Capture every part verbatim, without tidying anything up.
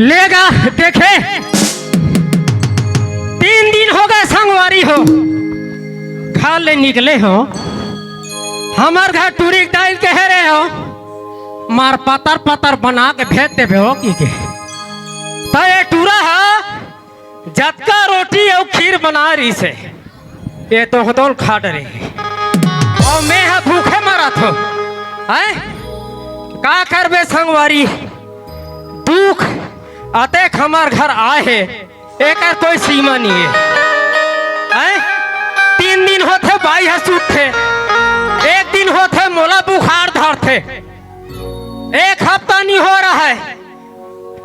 लेगा देखे, तीन दिन हो गए संगवारी हो, घर ले निकले हो। हमर घर टूरी के दाई ल कहे रहे हो, मार पतर पतर बना के भेज देबे हो की के। त ए टूरा ह जतका रोटी अउ खीर बना रहिस हे, ए तोहदो ल खा डरे हे। अउ मैं ह भूखे मरत हो। हैं? का करबे संगवारी? दुख अतेक हमर घर आए हे, एकर कोई सीमा नइ हे। हैं? तीन दिन होथे बाई ह सूतथे, एक दिन होथे मोला बुखार धरथे, एक हफ्ता नइ हो रहा हे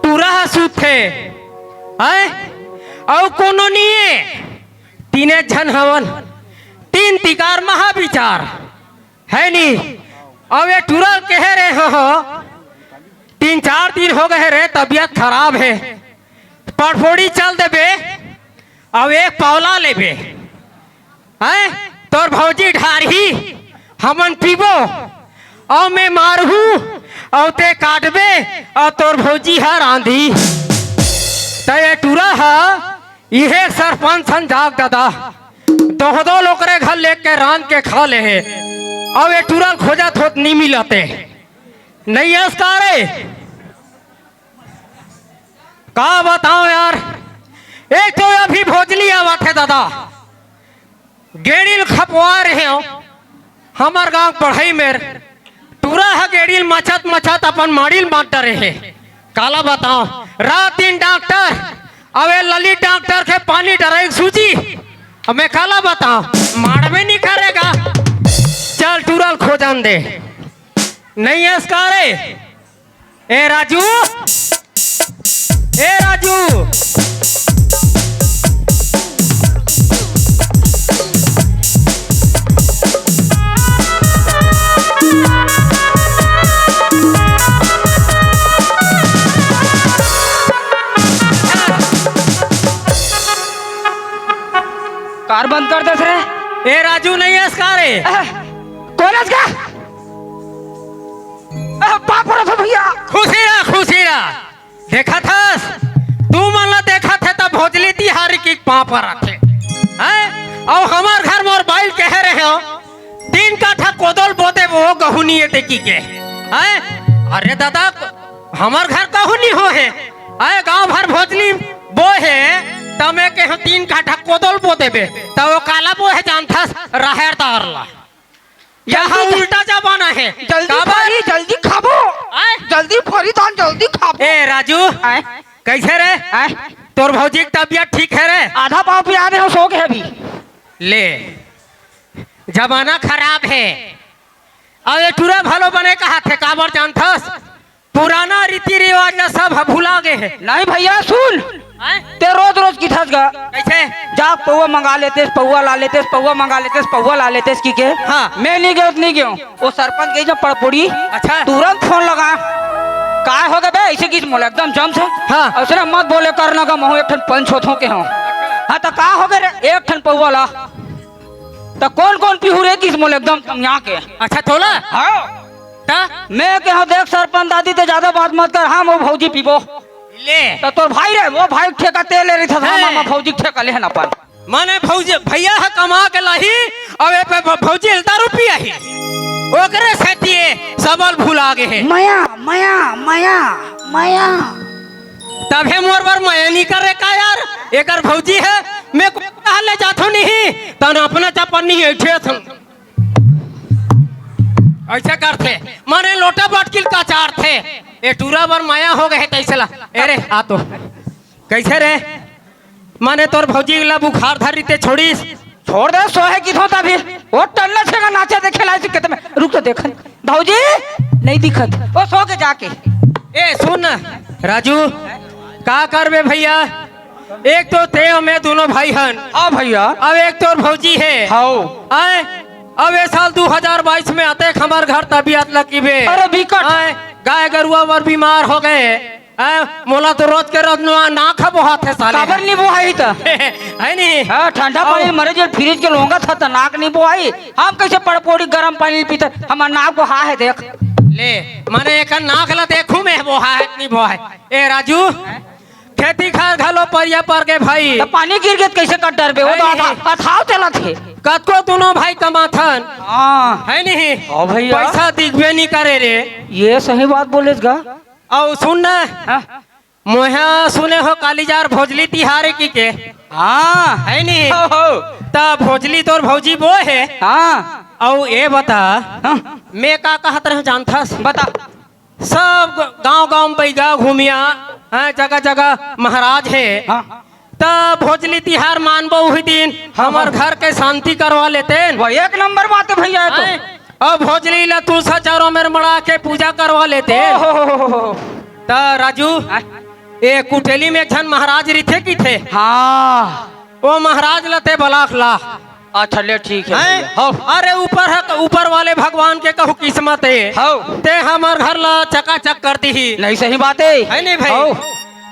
टूरा ह सूतथे। हैं? अउ कोनो नइ हे, तीने झन हवन, तीन तिकार महाविचार हे नी। अउ ए टूरा ल कहे रहे हो, तीन चार दिन हो गए रे, तबियत खराब हे, पड़पोड़ी चल देबे, अउ एक पावला लेबे, हैं? तोर भौजी ढारही, हमन पीबो, अउ मैं मारहूं, अउ ते काटबे, अउ तोर भौजी ह रांधही। त ए टूरा ह इहे सरपंच सन जाग ददा, तोहदो ल ओकरे घर लेके रांध के खा ले हे। अउ ए टूरा ल खोजत होत नी मिलत हे। नइ अस का रे? का बताओं यार, एक तो अभी भोजली आवत हे ददा, गेड़ी ल खपवा रहे हो, हमर गांव पढ़ई मेर टूरा ह गेड़ी ल मचत मचत अपन माड़ी ल मार डरे हे। काला बताओं, रात दिन डॉक्टर, अउ ए ललित डॉक्टर के पानी डरे सूजी, अब मैं काला बताओं, मारबे नइ करेगा। चल टूरा ल खोजन दे, नइ अस का रे? ए राजू, ए राजू। कार बंद कर देस रे। ए राजू, नइ अस का रे? अह, कोन अस का? अह, पाप रहा था भैया। खुशी रहा, खुशी रहा। देखत हस, तू मन ला देखत हे त भोजली तिहारी की पांव परत हे, हैं? अउ हमर घर मोर बाई ल कहे रहे हो, तीन काठा कोदो ल बो देबो, गहूं नइ हे ते की के, हैं? अरे ददा, हमर घर गहूं नइ हो हे, अरे गांव भर भोजली बो हे, त मैं कहे तीन काठा कोदो ल बो देबे, त ओ काला बो हे जानथस, राहेर दार ला। जल्दी यहाँ जा। उल्टा जमाना हे। जल्दी काबर? फरी, जल्दी खाबो। आय? जल्दी फरी, तहन जल्दी खाबो। ए राजू, आय? कइसे रे? आय? तोर भौजी के तबियत ठीक हे रे? आधा पांव पिया दे हो, सो के हे अभी। ले, जमाना खराब हे। अउ ए टूरा भलो बने कहत हे, काबर जानथस? पुराना रीति रिवाज ला सब ह भुला गे हे। नहीं भैया, सुन। हैं? ते रोज रोज किथस गा। कइसे? जा पौवा मंगा लेतेस, पौवा ला लेतेस, पौवा मंगा लेतेस, पौवा ला लेतेस की के। हाँ। मैं नइ गेंव त नइ गेंव। ओ सरपंच गे जब पड़पोड़ी, अच्छा। तुरंत फोन लगा। काय हो गे बे? अइसे किस मोला एकदम जम से। हाँ। अइसने मत बोले करना गा, महूं एक ठन पंच होथों के हों। हाँ, त का हो गे रे? एक ठन पौवा ला। त कोन कोन पीहू रे किस मोला एकदम समझा के। अच्छा, तोला? हाँ। त? मैं कहेंव, देख सरपंच दादी, ते जादा बात मत कर, हम अउ भौजी पीबो। ले। त तोर भाई रे, ओ भाई के ठेका ते ले रहिथस, हे। मामा भौजी के ठेका लेहन अपन। माने भौजी, भैया ह कमा के लाही, अउ ए पे भ-, भौजी ल दारू पियाही। ओकरे सेती ए सबल भुला गे हे। मया, मया, मया, मया। तभे मोर बर मया नइ करे का यार? एकर भौजी हे, मैं कोई कहा ले जाथों नहीं, तहन अपना चपन्नी हे, ठेस हम। अइसे करथे, माने लोटा बाटकी ल कचारथे। ए टूरा बर मया हो गे हे तइसे ला। ए रे, आ तो। कइसे रे? माने तोर भौजी ला बुखार धर रहिते छोड़िस? छोड़ दे, सोहे किथों तभी। ओ टल्ला छेगा नाचा देखे ला अइसे खेत में। रुक तो देखन। भौजी, नइ दिखत। ओ सो गे जाके। ए, सुन न, राजू, का करबे भैया? एक तो ते अउ मैं दूनों भाई हन। हाँ भैया। अब एक तोर भौजी हे। हव। आय, अब ए साल दू हजार बाईस में अतेक हमर घर तबियत लकीबे। अरे बिकट। आय, गाय गरुवा बर बीमार हो गे। आय, मोला तो रोज के रोज नवा ना खा बोहाथे साले। काबर नइ बोहाही त? हे नी? हाँ, ठंडा पानी मरे जे फ्रिज के लोंघा था त नाक नइ बोहाही। हम कइसे पड़पोड़ी गरम पानी पीते? हमर नाक बोहा हे देख। ले, माने एकर नाक ल देखहूं मैं, बोहा हे कि नहीं बोहा हे। ए राजू, खेती खार घलो परिया पर गे भाई। त पानी गिर गे त कइसे कट डरबे? वो तो नहीं। अथा-, अथाव चलत हे। कतको दूनों भाई कमाथन। हाँ। हे नहीं? हाँ भइया। पइसा दिखबे नहीं करे रे। ये सही बात बोलेस गा। अउ सुन ना, हाँ। मोहा सुने हों काली जा भोजली तिहार हे कि के? हाँ। हे नहीं? हो, हो। त भोजली तोर भौजी बोय हे? हाँ। अउ ए बता, हाँ। मैं का कहत रहेंव जानथस? बता। सब ग-, गांव-गांव म बइगा घूमिया, हैं, जगह-जगह महाराज हे। हाँ। त भोजली तिहार मानबो उही दिन, हाँ, हमर हाँ। घर के सांति करवा लेतेन। वाह, एक नंबर बात हे भइया, ये तो। हैं? अउ भोजली ला तुलसा चारों मेर मड़ा के पूजा करवा लेतेन। ओ हो हो हो हो। त राजू, हाँ। ए कुटेली में एक झन महाराज रहिथे किथे। हाँ। ओ महाराज ला ते बलाक ला। अच्छा, ले, ठीक हे हैं? भइया। हव। अरे, ऊपर हे, ऊपर वाले भगवान के कहूं किस्मत हे। हव। ते हमर घर ला चकाचक कर दिही। नहीं, सही बात हे। हे नहीं भाई? हव।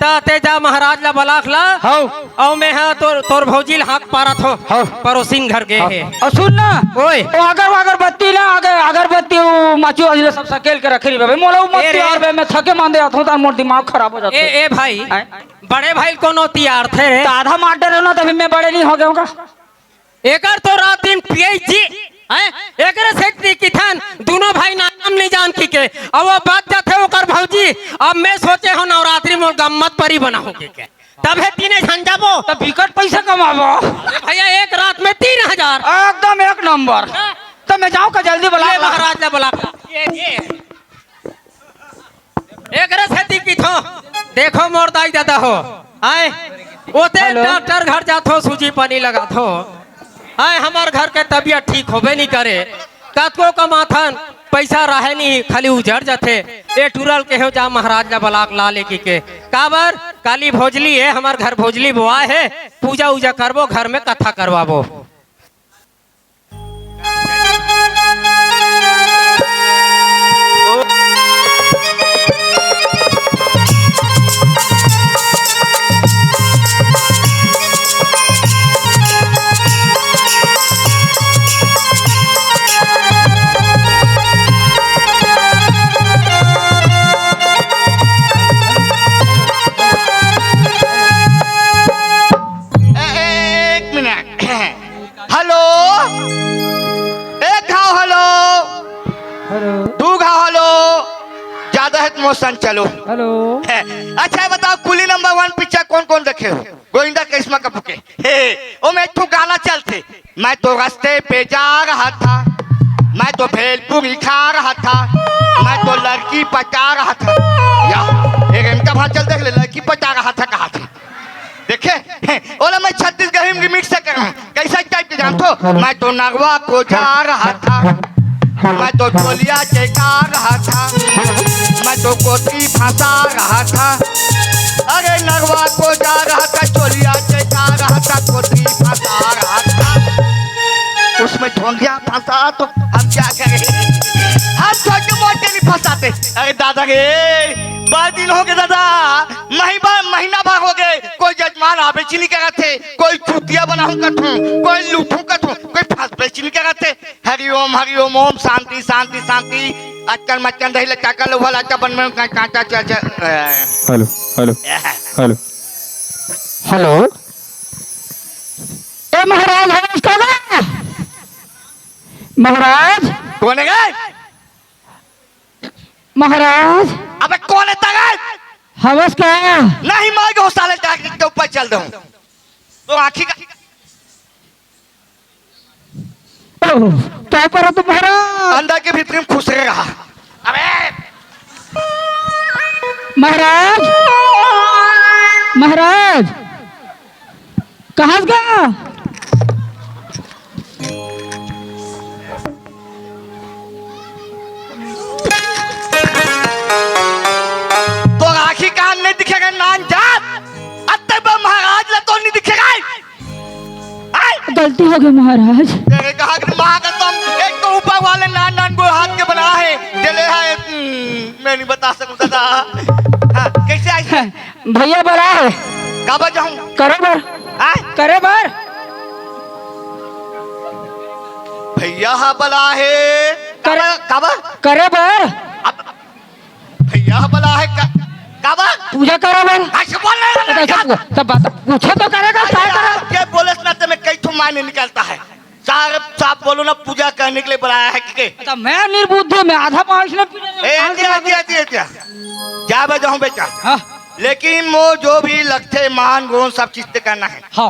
त ते जा महाराज ला बलाक ला। हव। अउ मैं हा तोर, तोर भौजी ला हांक पारत हों। हव। परोसिन घर गे हव। हे। अउ सुन ना। ओए। वो अगर, वो अगरबत्ती ना, अगर, अगरबत्ती, वो माची वाची ला सब सकेल के रखे रहिबे। मोला वो मत ए रे। तियार बे, मैं थके मांदे आथों, त मोर दिमाग खराब हो जाथे। ए, ए भाई, हैं? बड़े भाई कोनो तियारथे रे। त आधा मार डरे ना, तभी मैं बड़े नहीं हो गेंव का। एकर तो रात दिन पियई जी, हैं? एकरे सेती किथन, दूनों भाई नाम नहीं जान कि के। अब वो बात जाथे ओकर भौजी, अब मैं सोचे हों नवरात्रि मोर गम्मत परी बनाहूं कि के। तभे तीने झन जाबो। त बिकट पइसा कमाबो। भइया, एक रात में तीन हजार। एकदम एक नंबर। हाँ। त मैं जांव का, जल्दी बला ले ला। महाराज ला बला। ये, ये। एकरे सेती किथों, देखो मोर दाई ददा हो, आय, ओते हेलो। डॉक्टर घर जाथों, सूजी पानी लगाथों, आय, हमर घर के तबियत ठीक होबे नहीं करे, कतको कमाथन, पइसा रहे नहीं, खाली उजर जाथे। ए टूरा ल केहेंव जा महाराज ला बलाक ला ले कि के, काबर काली भोजली हे, हमर घर भोजली बोआ हे, पूजा उजा करबो, घर में कथा करवाबो। ए-, एक मिनट। हेलो, एक घाव हेलो, हेलो। दू घाव हेलो, ज्यादा हे त मोर संग चलो। हेलो। अच्छा, ये बताओ, कुली नंबर वन पिक्चर कौन कौन देखे हो? गोविंदा करिश्मा कपूर के। हे, ओमे एक ठो गाना चलथे, मैं तो रस्ते पे जा रहा था, मैं तो भेलपुरी खा रहा था, मैं तो लड़की पटा रहा था। या, एक इनका भाषा चल देख ले, लड़की पटा रहा था, कहा था। देखे? ओला मैं छत्तीसगढ़ी में रिमिक्स से करहूं। कैसा टाइप के जानथो? मैं तो नरवा को जा रहा था, मैं तो चोलिया चेका रहा था, मैं तो कोतरी फंसा रहा था। अरे नरवा को जा रहा था, चोलिया चेका रहा था, कोतरी फंसा रहा था। उसमें ढोंगिया फंसा तो हम क्या करें? हम छोटे मोटे नहीं फंसाते। अरे दादा रे, बड़ा दिन हो गए दादा, महीना, महीना भर हो गए, कोई जजमान आबेच नहीं करत हे, कोई चुतिया बनाहूं कथों, कोई लूटहूं कथों, कोई फंसबेच नहीं करत हे। हरि ओम, हरि ओम, ओम शांति, शांति, शांति। अटकन मटकन दही लटका कर लोहा लटका बन में का-, कांटा चल चल। Hello, hello, hello. हेलो। ए महाराज, हवस का गा? महाराज। कौन हे गा? महाराज। अबे कौन हे तगड़? हवस का? नहीं, मैं हो साले, जाके ऊपर चल दूं। तो आँखी का ओह, का करो तुम महाराज? अंदर के भीतरी में खुश रहा। अबे महाराज, महाराज, कहाँ से गया? तो आँखी कान नहीं दिखेगा, नान जात। अत्ते बा महाराज ला तो नहीं दिखेगा। आय! गलती हो गई महाराज। तेरे कहा कि माँ का तुम एक तो ऊपर वाले नान नान को हाथ के बना है, जले है। हम्म, मैं नहीं बता सकूं दादा। हाँ, कैसे आई? भइया बलाय हे। काबर जाहूं? करे बर। आय? करे बर। भइया हा बलाय हे। करे काबर? काबर? करे बर। अब का बलाय हे का? का बा? पूजा करा बर। अच्छा, बोल रहे हैं, तो ऐसा क्या? पू-, तब बात पूछे तो करेगा, काय अरे, करा? आप के बोले से ना, ते में कई ठो मायने निकलता है। साहब, साहब बोलो ना, पूजा करने के लिए बुलाया है कि के? तो मैं निर्बुद्धि में आधा पाउच ने पी ले ए, कहाँ से दिया, आ गया? दिया, दिया, दिया। जा बे, जाऊँ बेटा। हाँ। लेकिन वो जो भी लगथे, मान, गोन, सब चीज ते करना है। हाँ।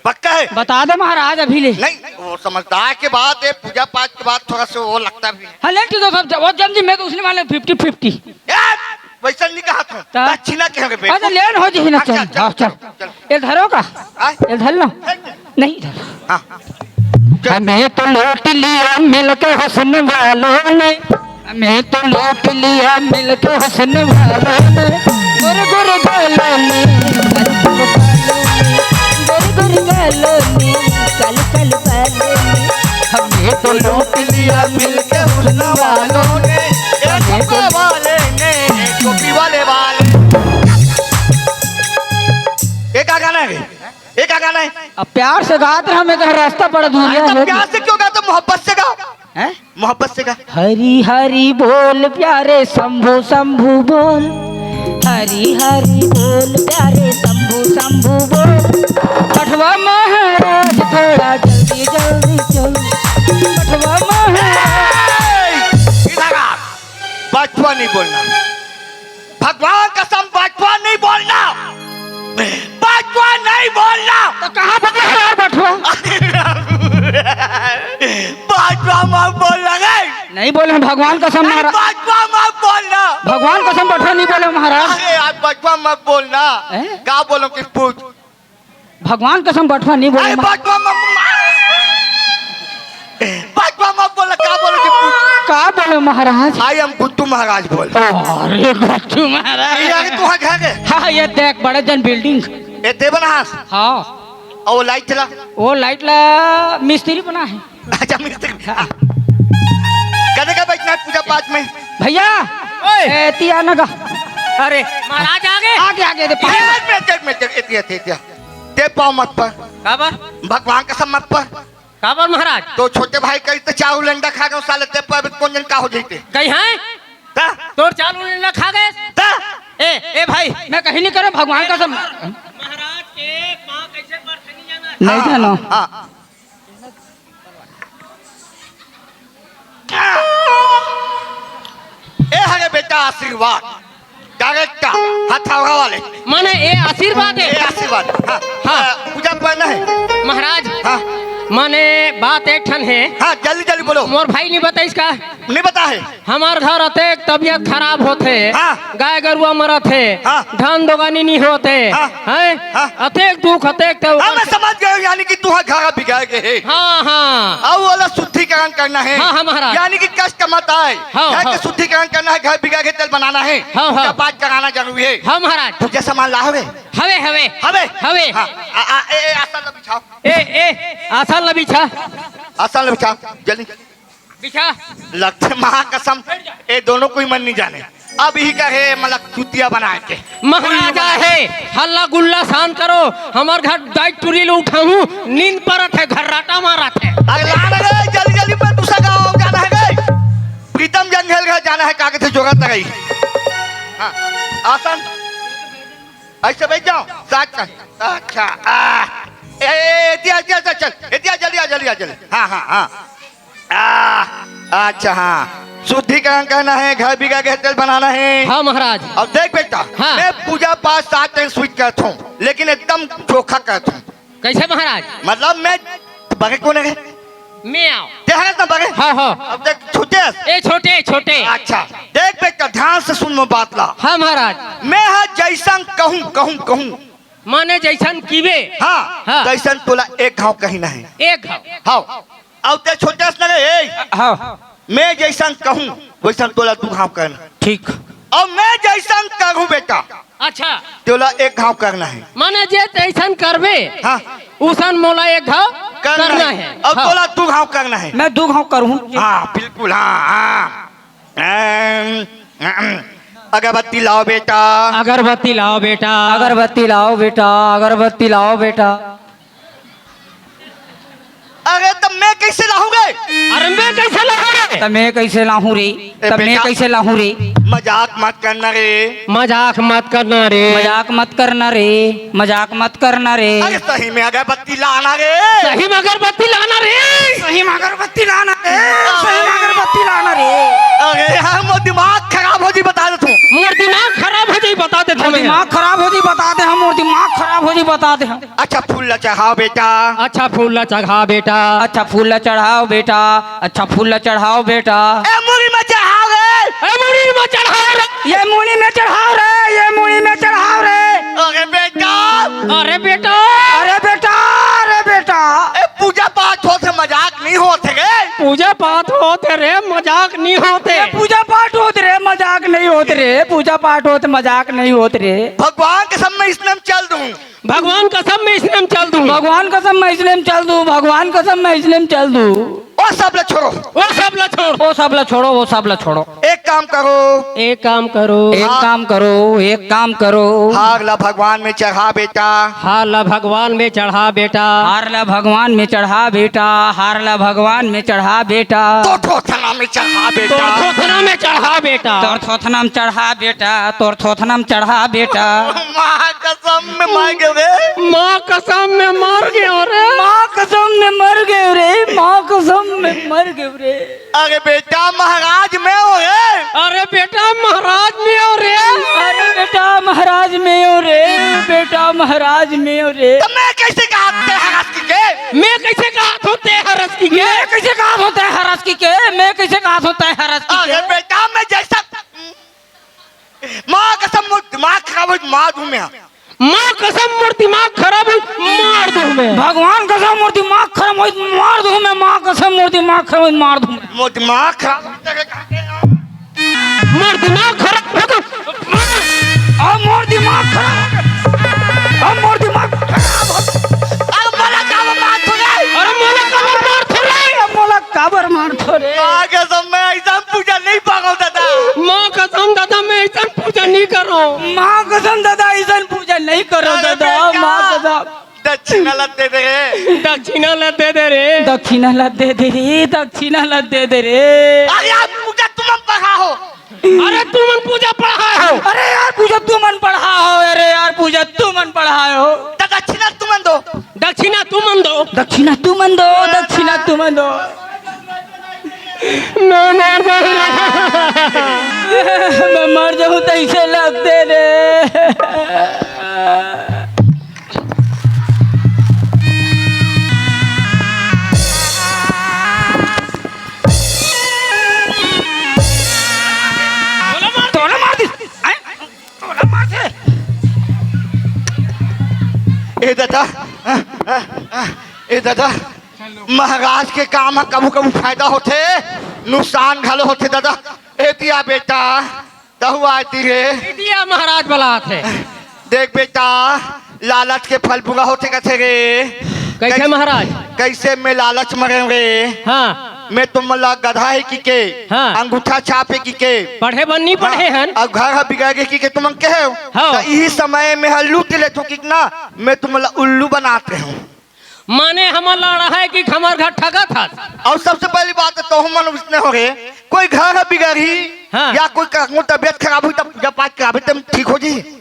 पक्का है? बता दे महाराज, अभी ले। नहीं, वो समझदार के बात है, पूजा पाठ के बाद थोड़ा सा वो लगता भी है। हाँ, ले, ठीक है, सब ज-, वो जल्दी, मैं तो उसने माने फिफ्टी फिफ्टी। यार, वैसा नहीं कहा था। ता? दक्षिणा कहेंगे बेटा। अच्छा, लेन हो जी ना, अच्छा, चल, अच्छा, हाँ, चल। चल। ये धरो का? हाँ? ये धर लो। नहीं धरो। हाँ। हमें तो लूट लिया मिलके हुस्न वालों ने, हमें तो लूट लिया मिलके हुस्न वालों ने, गुर गुर गालों ने, गुर गुर गालों ने, कल कल बालों ने, हमें तो लूट लिया मिलके हुस्न वालों ने, ये टोपी वाले ने, टोपी वाले वाले। ये का गाना है? ये का गाना है? अब प्यार से गात रहा, मैं कहा रास्ता बड़ा दूर अरे है, तो है। प्यार से क्यों गाते, मोहब्बत से गाओ। हैं? मोहब्बत से गा। हरी हरी बोल प्यारे शंभू शंभू बोल, हरी हरी बोल प्यारे शंभू शंभू बोल। बठवा महाराज थोड़ा जल्दी जल्दी चल, बठवा महाराज। ए! इधर आ। बचपा नहीं बोलना। भगवान कसम, बचपा नहीं बोलना। बचपा नहीं बोलना। तो कहाँ बोल रहा है यार बठवा? बचपा मत बोलना रे। नहीं बोले हैं, भगवान कसम अरे महाराज। बचपा मत बोलना। भगवान कसम बठवा नहीं बोले महाराज। अरे यार बचपा मत बोलना। हैं? का बोलो कि पूछ। भगवान कसम बठवा नहीं बोले अरे महाराज। बचपा मत, बचपा मत बोलना, का बोलो कि पूछ। का बोले महाराज? I am गुड्डू महाराज बोल। अरे गुड्डू महाराज। ये आगे तू हाँ घर है? हाँ, ये देख बड़े जन building। ए दे बना हाथ। हाँ। और वो light चला। वो light ला मिस्त्री बना है। अच्छा मिस्त्री। हाँ। कदे का बैठना है पूजा पाठ में? भैया। ओए। ए, तिया नगा। अरे महाराज आगे। आगे, आगे, दे, एक मिनट, एक मिनट, एक मिनट, एक मिनट। ते पाँव मत पर। काबर? भगवान कसम मत पर। काबर महाराज? तो छोटे भाई कही तो चार उलंडा खा गए साले, ते पर अभी कौन जन का हो जाते। कही हैं? ता? तोर चार उलंडा खा गए? ता? ए, ए भाई। मैं कहीं नहीं करूँ, भगवान कसम। महाराज के पाँव कैसे पर नहीं जाना। नहीं हाँ, जानो। हाँ। ए हरे बेटा आशीर्वाद। Director, हथौड़ा वाले। माने ए आशीर्वाद है? ए आशीर्वाद, हाँ। हाँ। अ, पूजा करना है। महाराज, हाँ। माने बात एक ठन है। हाँ, जल्दी जल्दी बोलो। मोर भाई नहीं बताइस का? नहीं बता है। हमार घर अतेक तबीयत खराब होथे, हाँ। गाय गरुआ मरत हे, हाँ। धान दोगानी नहीं होथे, हाँ। हैं? हाँ। अतेक दुख, अतेक ते हाँ, मैं समझ गया हूँ, यानी कि तुहा घर बिगाड़ गए है। हाँ, हाँ। अब वो वाला शुद्धिकरण करना है। हाँ, हाँ, महाराज। यानी कि कष्ट मत आए। हाँ, घर हाँ। के शुद्धिकरण करना है, घर बिगाड़ के तेल बनाना है। हाँ, हाँ। पूजा पाठ कराना जरूरी है। हाँ, महाराज। पूजा सामान ला हवे? हवे, हवे। हवे? हवे। हाँ। आ, आ, ए, ए, आसन ला बिछाओ। ए, ए, आसन ला बिछा। आसन ला बिछाओ, जल्दी। बिछा। लगथे माँ कसम, ए दोनों कोई मन नहीं जाने। अब ही कहे मतलब चुतिया बनाए के। महाराज आहे, हल्ला गुल्ला शांत करो, हमर घर दाई टुरी ले उठाहूँ, नींद परत है, घर्राटा मारत है। अरे ला ना रे, जल्दी जल्दी पर दूसरा गाँव जाना है रे। प्रीतम जंघेल घर जाना है, कागज से जोड़ा तक आई। हाँ, आसन। ऐसे बैठ जाओ। साथ का। अच्छा, आ, ए, ए, ए, दिया, दिया, चल, चल, ए, दिया, जल्दी आ, जल्दी आ, जल्दी। हाँ, हाँ, हाँ। आ, अच्छा, हाँ। शुद्धिकरण करना है, घर बिगाड़ के तेल बनाना है। हाँ, महाराज। अब देख बेटा, हाँ। मैं पूजा पाठ सात टाइम स्वीट करता हूँ, लेकिन एकदम चोखा करता हूँ। कैसे महाराज? मतलब मैं बड़े कौन है? मैं आओ। ते हरस ना बड़े? हाँ, हाँ। अब देख, छोटे हस? ए, छोटे, छोटे। अच्छा, देख बेटा, ध्यान से सुन मोर बात ला। हाँ, महाराज। मैं हा जैसन कहूँ, कहूँ, कहूँ। माने जैसन कीबे। हाँ, हाँ। तैसन तोला एक घाव कहीं नहीं। एक घाव। हाँ। अब ते छोटे हस ना रे, ए। हाँ। मैं जैसन कहूँ, वैसन तोला दू घाव करना। ठीक। अब मैं जैसन कहूँ बेटा, अच्छा। तोला एक घाव करना है। माने जे तैसन करबे, हाँ। उसन मोला एक घाव करना करना है। है। अब हाँ। तोला दू घाव करना है। मैं दू घाव करूँ। हाँ, बिल्कुल, हाँ, हाँ। अम, अम, अगरबत्ती लाओ बेटा। अगरबत्ती लाओ बेटा। अगरबत्ती लाओ बेटा, अगरबत्ती लाओ बेटा। अरे, त मैं कइसे लाहूं रे? अरे, मैं कइसे लाहूं रे? त मैं कइसे लाहूं रे? ए त मैं बेटा, कइसे लाहूं रे? मजाक मत करना रे। मजाक मत करना रे। मजाक मत करना रे। मजाक मत करना रे। अरे, सही में अगरबत्ती लाना रे। सही में अगरबत्ती लाना रे। सही में अगरबत्ती लाना रे। सही में अगरबत्ती लाना रे। अरे यार, मोर दिमाग खराब हो जी, बता देथंव। मोर दिमाग खराब हो जी, बता देथंव। मोर दिमाग खराब हो जी, बता देथंव। मोर दिमाग खराब हो जी, बता देथंव। अच्छा फूल ला चढ़ाव बेटा। अच्छा फूल ला चढ़ाव बेटा। अच्छा फूल ला चढ़ाव बेटा। अच्छा फूल ला चढ़ाव बेटा। ए मुड़ी में चढ़ाव रे। ए मुड़ी में चढ़ाव रे। ये मुड़ी में चढ़ाव रे। ये मुड़ी में चढ़ाव रे। अरे बेटा। अरे बेटा। अरे बेटा। अरे बेटा। ए पूजा पाठ होत हे, मजाक नहीं होत हे रे। पूजा पाठ होत हे रे, मजाक नहीं होत हे। ये पूजा पाठ होत रे, मजाक नहीं होत रे। पूजा पाठ होत, मजाक नहीं होत रे। भगवान कसम मैं इसने में चल दूं। भगवान कसम मैं इसने में चल दूं। भगवान कसम मैं इसने में चल दूं। भगवान कसम मैं इसने में चल दूं। ओ सब ला छोड़ो। ओ सब ला छोड़। ओ सब ला छोड़ो। ओ सब ला छोड़ो। एक काम करो। एक काम करो। एक काम करो। एक काम करो। हार ला भगवान में चढ़ा बेटा। हार ला भगवान में चढ़ा बेटा। हार ला भगवान में चढ़ा बेटा। हार ला भगवान में चढ़ा बेटा। तो थोथना में चढ़ा बेटा। तो थोथना में चढ़ा बेटा। तोर थोथना में चढ़ा बेटा। तोर थोथना में चढ़ा बेटा। माँ कसम में मर गयो रे। माँ कसम में मर गयो रे। माँ कसम में मर गयो रे। माँ कसम में मर गयो रे। अरे बेटा महाराज मैं हो रे। अरे बेटा महाराज मैं हो रे। अरे बेटा महाराज मैं हो रे। बेटा महाराज मैं हो रे। त मैं कइसे कहत हों तैं हरस कहिके? मैं कइसे कहत हों तैं हरस कहिके? मैं कइसे कहत हों तैं हरस कहिके? मैं कइसे कहत हों तैं हरस कहिके? अरे बेटा मैं जइसा माँ कसम मोर दिमाग खराब होई, मार दूं मैं। माँ कसम मोर दिमाग खराब होई, मार दूं मैं। भगवान कसम मोर दिमाग खराब होई, मार दूं मैं। माँ कसम मोर दिमाग खराब होई, मार दूं मैं। मोर दिमाग खराब होई। मोर दिमाग खराब होई। अब मोर दिमाग खराब होई। अब मोर दिमाग खराब होई। अरे मोला काबर मारथो रे? अरे मोला काबर मारथो रे? अब मोला काबर मारथो रे? माँ कसम मैं अइसन पूजा नहीं पावंव दादा। माँ कसम दादा मैं अइसन पूजा नहीं करों। माँ कसम दादा अइसन पूजा नहीं करों अरे दादा। बेटा, माँ कसम। दक्षिणा ला दे दे रे। दक्षिणा ला दे दे रे। दक्षिणा ला दे दे रे। दक्षिणा ला दे दे रे। अरे यार पूजा तुमन पढ़ाहव। अरे तुमन पूजा पढ़ाहव। अरे यार पूजा तुमन पढ़ाहव। अरे यार पूजा तुमन पढ़ाहव। त दक्षिणा तुमन दो। दक्षिणा तुमन दो। दक्षिणा तुमन दो। दक्षिणा तुमन दो। मैं मर जाऊं। मैं मर जाऊं तइसे लगथे रे। तोला मार दिस। आय? तोला मार दे। ए दादा, ए दादा, महाराज के काम ह कभू-कभू फायदा होथे, नुकसान घलो होथे दादा। ए दिया बेटा, तहू आय ती रे। ए दिया महाराज बलात हे। देख बेटा, लालच के फल बुरा होथे कथे रे। कइसे महाराज? कइसे मैं लालच म रेहेंव रे? हाँ। मैं तुमन ला गधा हे कहिके, हाँ। अंगूठा छाप हे कहिके, पढ़े बर नहीं पढ़े हन। अउ घर ह बिगड़ गे कहिके तुमन कहेव। हाँ। त इही समय में ह लूट लेथों कहिके ना, मैं तुमन ला उल्लू बनात रेहेंव। माने हमर ला अड़हा हे कि हमर घर ठगत हस। अउ सबसे पहली बात तो तुमन उसने हो रे, कोई घर ह बिगड़ही हाँ। या कोई कहूँ तबियत खराब होही त पूजा पाठ कराबे त ठीक हो जाही।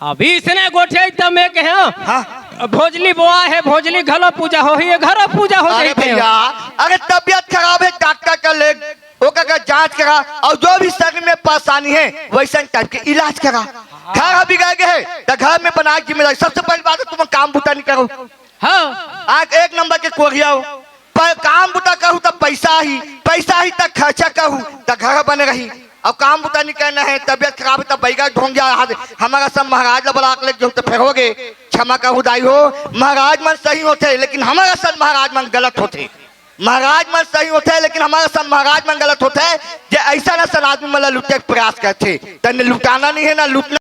अभी इसने गोठियाई त मैं कहेंव, हाँ। भोजली बोआ हे, भोजली घलो पूजा होही, ये घरो पूजा हो अरे जाही भैया, अगर तबियत खराब हे, डॉक्टर कर ले, ओकर का जांच करा, अउ जो भी शरीर में परेशानी हे, वइसन टाइप के इलाज करा। घर ह बिगड़ गे हे, त घर में बनाए के जिम्मेदारी। सबसे पहली बात हे, तुम काम बूता नहीं करो। हाँ। आज एक नंबर के कोरिया हो। पर काम बूता करहू त पइसा आही, पइसा आही त खर्चा करहू त घर बने रही। अउ काम बूता नइ करना हे, तबियत खराब हे त बइगा ढोंग जा रहा हे। हमर असन महाराज ला बला के लेके जाहू त फेर होगे। क्षमा करहू दाई हो, महाराज मन सही होथे, लेकिन हमर असन महाराज मन गलत होथे। महाराज मन सही होथे, लेकिन हमर असन महाराज मन गलत होथे, जे अइसन असन आदमी मन ला लूटे के प्रयास करथे। त न लुटाना नइ हे, न लूटना